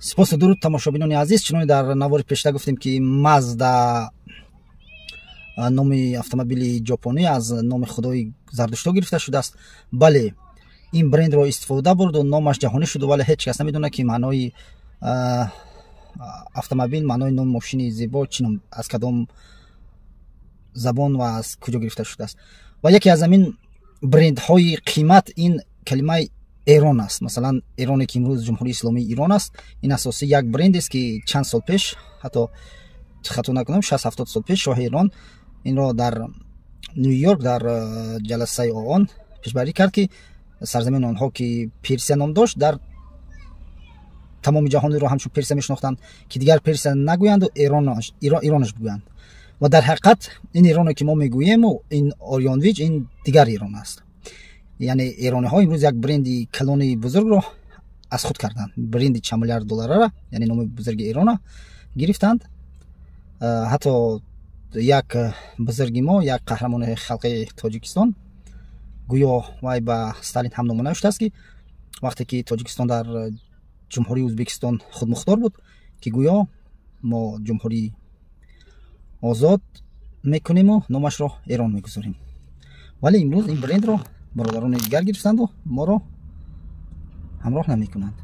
Сипосу дуруд, тамошобинони азиз. Чуноне дар навори пешта гуфтем, ки Мазда, номи автомобили ҷопонӣ, аз номи худои зардуштҳо гирифта шудааст. Бале, ин брендро истифода бурду номаш ҷаҳонӣ шуду, вале ҳеҷ кас намедонад, ки маънои автомобил, маънои номи мошини зебо чӣ ном, аз кадом забон ва аз куҷо гирифта шудааст. Ва яке аз ҳамин брендҳои қимат ин калимаи Эрон аст. Масалан, Эроне, ки имрӯз Ҷумҳурии Исломии Ирон аст, ин асосӣ як брендест, ки чанд сол пеш, ҳатто хато накунам, 60-70 сол пеш, шоҳи Эрон инро дар Ню Йорк дар ҷаласаи ООН пешбарӣ кард, ки сарзамини онҳо, ки Персия ном дошт, дар тамоми ҷаҳонро ҳамчун Персия мешинохтанд, ки дигар Персия нагӯянду Иронаш бигӯянд. Ва дар ҳақиқат ин Ироне, ки мо мегӯему ин Ориёнвиҷ, ин дигар Эрон аст. Яъне эрониҳо имрӯз як бренди калони бузургро аз худ карданд, бренди чанд миллиард долларара, яъне номи бузурги Эрона гирифтанд. Ҳатто як бузурги мо, як қаҳрамони халқи Тоҷикистон, гӯё вай ба Сталин ҳам нома навиштааст, ки вақте ки Тоҷикистон дар Ҷумҳурии Ӯзбекистон худмухтор буд, ки гӯё мо ҷумҳурии озод мекунему номашро Эрон мегузорем. Вале имрӯз ин брендро бародарони дигар гирифтанду моро ҳамроҳ намекунанд.